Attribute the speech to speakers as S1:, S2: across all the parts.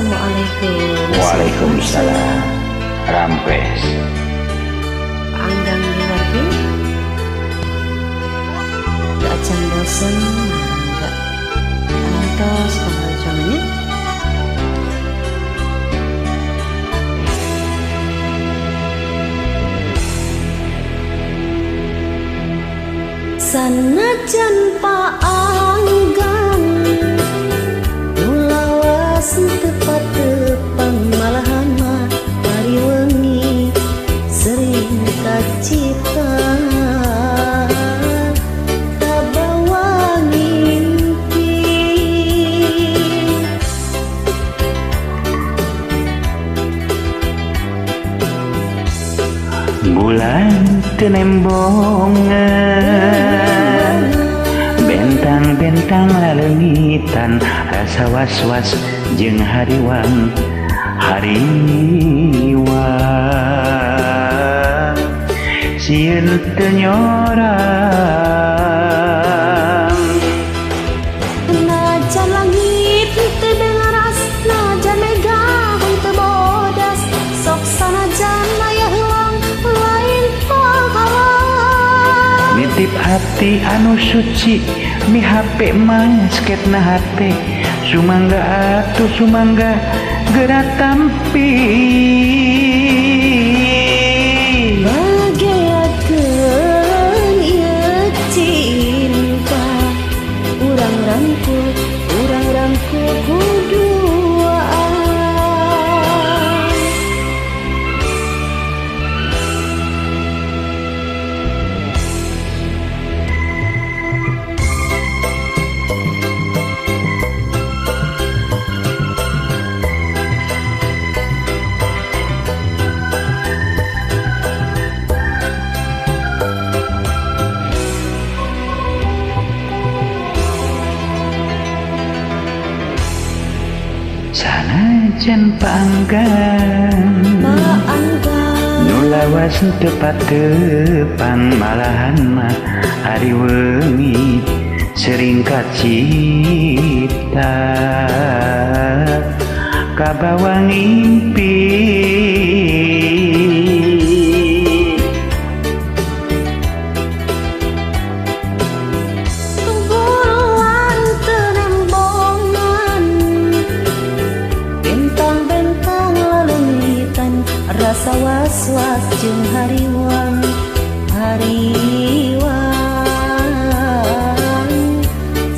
S1: Assalamualaikum.
S2: Waalaikumsalam. Rampes.
S1: Anggang lagi. Gak acan bosen, gak antos pengalamannya. Sanajan Pak Anggang nulawas tepat tepang malahan mah hari wengi sering kacita kabawa ngimpi.
S2: Bulan tenembongan, bentang-bentang laleungitan, rasa was-was jeung hariwang hariwang sieun teu nyorang.
S1: Najan langit teu dengaras, najan mega teu bodas, sok sanajan aya heulang lain pahalang.
S2: Nitip hati anu suci mi HP masketna hate, sumangga atuh sumangga geura tampi.
S1: Bageakeun ieu cinta, urang rangkul kuduaan.
S2: Sanajan Panggang nu lawas tepat tepang malahan mah hari wengi sering kacipta kabawa ngimpi.
S1: Rasa was-was jeung hariwang hariwang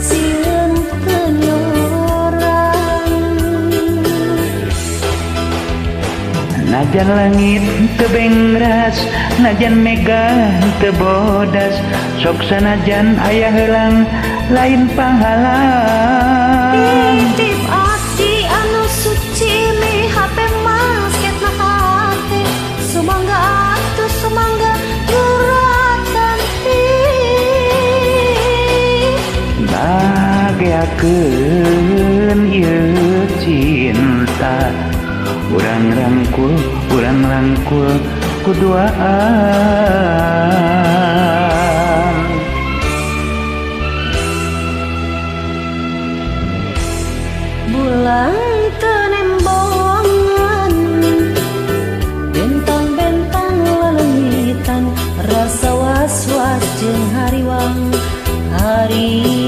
S1: sieun teu nyorang.
S2: Najan langit teu bengras, najan mega teu bodas, sok sanajan aya heulang lain panghalang.
S1: Titip ati anu suci mi HP masketna hate, sumangga atuh sumangga geura tampi.
S2: Bageakeun ieu cinta, urang rangkul kuduaan.
S1: Bulan tenembongan, bentang-bentang laleungitan, rasa was-was jeung hariwang hariwang.